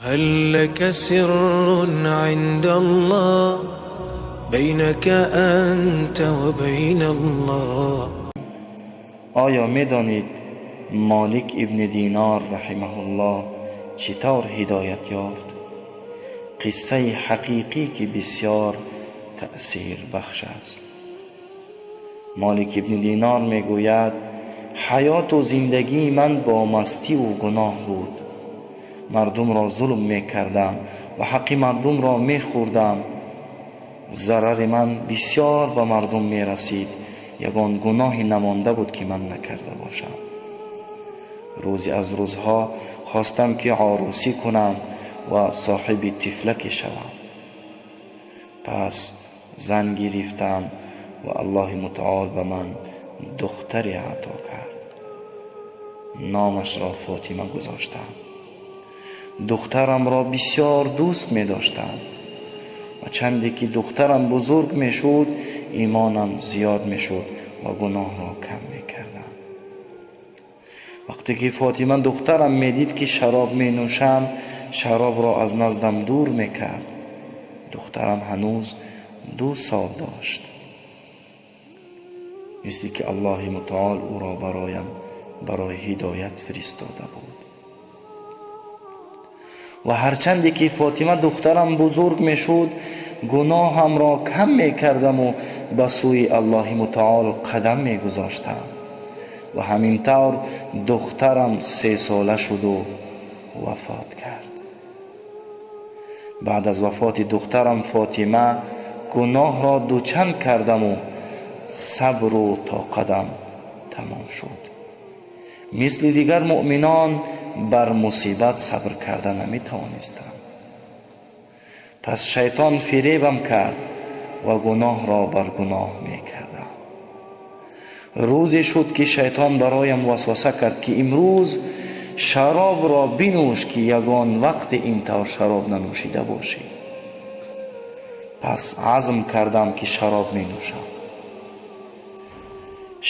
هل لك سر عند الله بينك أنت وبين الله؟ Оё медонед, Молик ибни Динор раҳимаҳуллоҳ чӣ тавр ҳидоят ёфт? Қиссаи ҳақиқӣ, ки бисёр таъсирбахш аст. Молик ибни Динор мегӯяд: ҳаёту зиндагии ман бо мастиву гуноҳ буд. Мардумро зулм мекардам ва ҳаққи мардумро мехӯрдам. Зарари ман бисёр ба мардум мерасид. Ягон гуноҳе намонда буд, ки ман накарда бошам. Рӯзе аз рӯзҳо хостам, ки орӯсӣ кунам ва соҳиби тифлаке шавам. Пас зан гирифтам ва Аллоҳи мутаол ба ман духтаре ато кард. Номашро Фотима гузоштам. Духтарамро бисёр дӯст медоштам ва чанде ки духтарам бузург мешуд, имонам зиёд мешуд ва гуноҳро кам мекардам. Вақте ки Фотима духтарам медид, ки шароб менӯшам, шаробро аз наздам дур мекард. Духтарам ҳанӯз 2 сол дошт. Мисли ки Аллоҳи мутаол ӯро бароям барои ҳидоят фиристода буд. Ва ҳарчанде ки Фотима духтарам бузург мешуд, гуноҳамро кам мекардаму ба сӯи Аллоҳи мутаол қадам мегузоштам. Ва ҳамин тавр духтарам 3сола шуду вафот кард. Баъд аз вафоти духтарам Фотима гуноҳро дучанд кардаму сабру тоқатам тамом шуд. Мисли дигар муъминон бар мусибат сабр карда наметавонистам. Пас шайтон фиребам кард ва гуноҳро бар гуноҳ мекардам. Рӯзе шуд, ки шайтон бароям васваса кард, ки имрӯз шаробро бинӯш, ки ягон вақте ин тавр шароб нанӯшида бошӣ. Пас азм кардам, ки шароб менӯшам.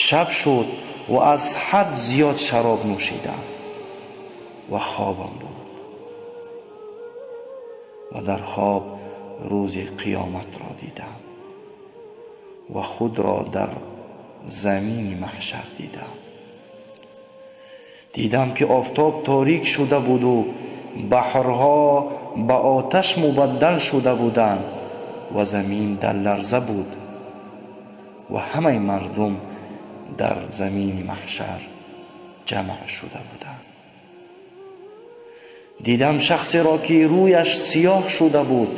Шаб шуд ва аз ҳад зиёд шароб нӯшидам ва хобам буд ва дар хоб рӯзи қиёматро дидам ва худро дар замини маҳшар дидам. Дидам, ки офтоб торик шуда буду баҳрҳо ба оташ мубаддал шуда буданд ва замин дар ларза буд ва ҳамаи мардум дар замини маҳшар ҷамъ шуда буданд. Дидам шахсеро, ки рӯяш сиёҳ шуда буд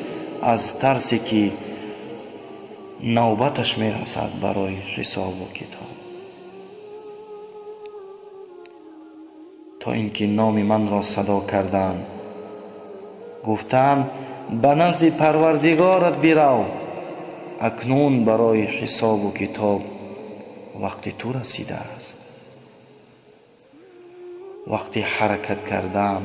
аз тарсе, ки навбаташ мерасад барои ҳисобу китоб, то ин ки номи манро садо карданд, гуфтанд: «Ба назди Парвардигорат бирав, акнун барои ҳисобу китоб вақти ту расидааст». Вақте ҳаракат кардам,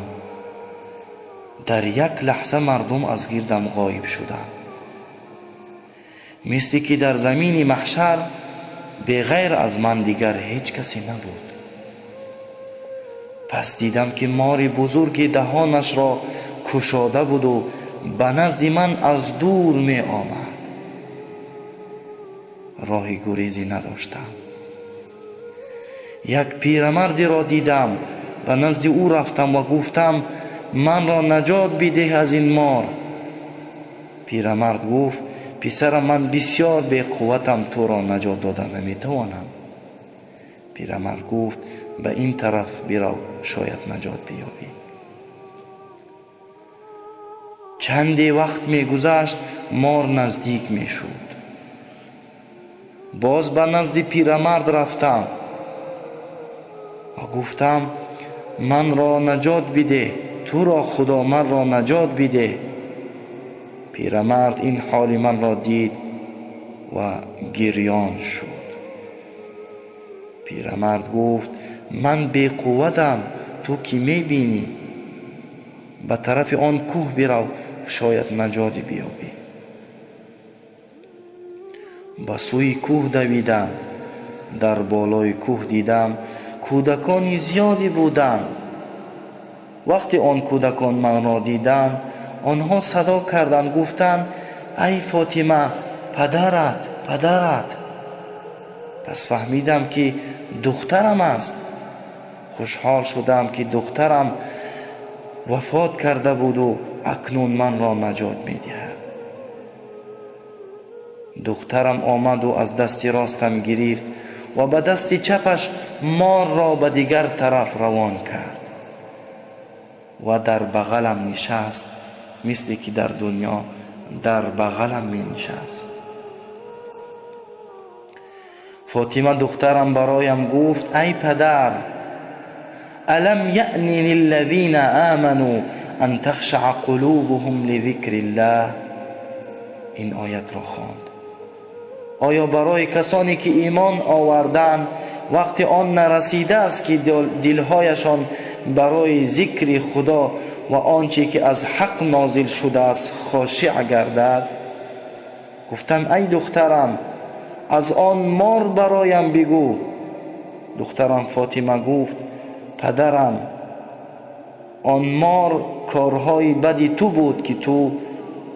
дар як лаҳза мардум аз гирдам ғоиб шуданд, мисли ки дар замини маҳшар беғайр аз ман дигар ҳеҷ касе набуд. Пас дидам, ки мори бузурги даҳонашро кушода буду ба назди ман аз дур меомад. Роҳи гурезӣ надоштам. Як пирамардеро дидам. Ба назди ӯ рафтам ва гуфтам: «Манро наҷот бидеҳ аз ин мор». Пирамард гуфт: «Писарам, ман бисёр беқувватам, туро наҷот дода наметавонам». Пирамард гуфт: «Ба ин тараф бирав, шояд наҷот биёбӣ». Чанде вақт мегузашт, мор наздик мешуд. Боз ба назди пирамард рафтам ва гуфтам: «Манро наҷот бидеҳ, туро Худо, манро наҷот бидеҳ». Пирамард ин ҳоли манро дид ва гирён шуд. Пирамард гуфт: «Ман беқувватам, ту ки мебинӣ. Ба тарафи он кӯҳ бирав, шояд наҷоте биёбӣ». Ба сӯи кӯҳ давидам. Дар болои кӯҳ дидам, кӯдакони зиёде буданд. Вақте он кӯдакон манро диданд, онҳо садо карданд, гуфтанд: ай Фотима, падарат, падарат. Пас фаҳмидам, ки духтарам аст. Хушҳол шудам, ки духтарам вафот карда буду акнун манро наҷот медиҳад. Духтарам омаду аз дасти ростам гирифт ва ба дасти чапаш морро ба дигар тараф равон кард ва дар бағалам нишаст, мисле ки дар дунё дар бағалам менишаст. Фотима духтарам бароям гуфт: ай падар, алам яъни лиллазина аману ан тахшаа қулубуҳум лизикриллаҳ. Ин оятро хонд. Оё барои касоне ки имон оварданд вақти он нарасидааст, ки дилҳояшон барои зикри Худо ва он чӣ ки аз ҳақ нозил шудааст хошиъ гардад? Гуфтам: ай духтарам, аз он мор бароям бигӯ. Духтарам Фотима гуфт: падарам, он мор корҳои бади ту буд, ки ту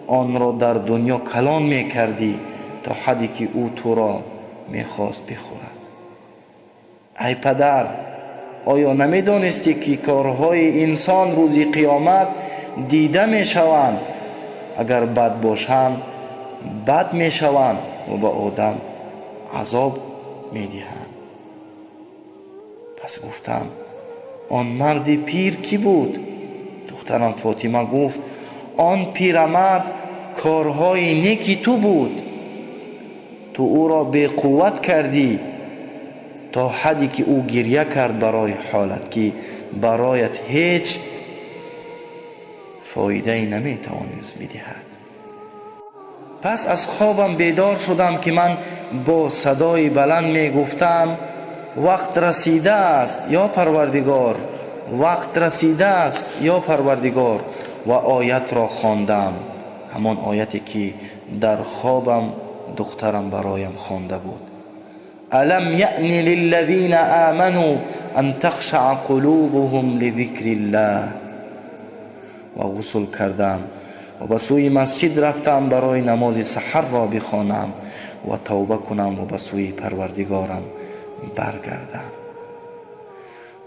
онро дар дунё калон мекардӣ то ҳадде ки ӯ туро мехост бихӯрад. Ай падар, оё намедонистӣ, ки корҳои инсон рӯзи қиёмат дида мешаванд? Агар бад бошанд, бад мешаванд ва ба одам азоб медиҳанд. Пас гуфтам: он марди пир кӣ буд? Духтарам Фотима гуфт: он пирамард корҳои неки ту буд. Ту ӯро беқувват кардӣ то ҳадде ки ӯ гирья кард барои ҳолат, ки бароят ҳеҷ фоидае наметавонист бидиҳад. Пас аз хобам бедор шудам, ки ман бо садои баланд мегуфтам: вақт расидааст, ё Парвардигор, вақт расидааст, ё Парвардигор. Ва оятро хондам, ҳамон ояте ки дар хобам духтарам бароям хонда буд. Алам яъни лиллазина аману ан тахшаа қулубуҳум лизикриллаҳ. Ва ғусл кардам ва ба сӯи масҷид рафтам барои намози саҳарро бихонам ва тавба кунам ва ба сӯи Парвардигорам баргардам.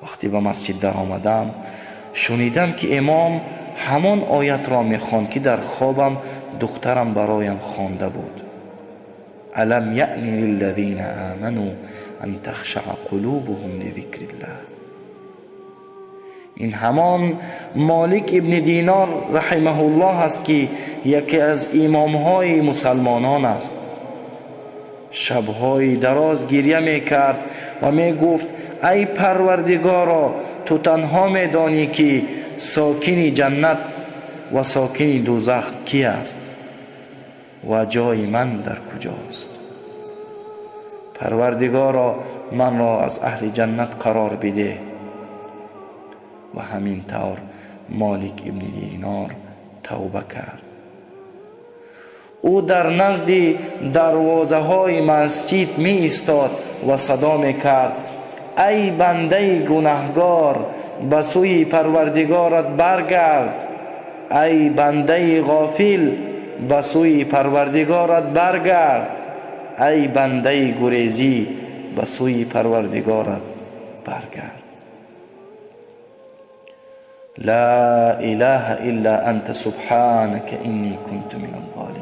Вақте ба масҷид даромадам, шунидам, ки имом ҳамон оятро мехонд, ки дар хобам духтарам бароям хонда буд. Алам яъни лиллазина аману ан тахшаа қулубуҳум лизикриллаҳ. Ин ҳамон Молик ибни Динор раҳимаҳуллоҳ аст, ки яке аз имомҳои мусалмонон аст. Шабҳои дароз гирья мекард ва мегуфт: ай Парвардигоро, ту танҳо медонӣ, ки сокини ҷаннат ва сокини дӯзах ки аст ва ҷои ман дар куҷост. Парвардигоро, манро аз аҳли ҷаннат қарор бидеҳ. Ва ҳамин тавр Молик ибни Динор тавба кард. Ӯ дар назди дарвозаҳои масҷид меистод ва садо мекард: ай бандаи гунаҳгор, ба сӯи Парвардигорат баргард. Ай бандаи ғофил, ба сӯи Парвардигорат баргард. Ай бандаи гурезӣ, ба сӯи Парвардигорат баргард. Ла илаҳа илла анта субҳанака инни кунту миназ золимин.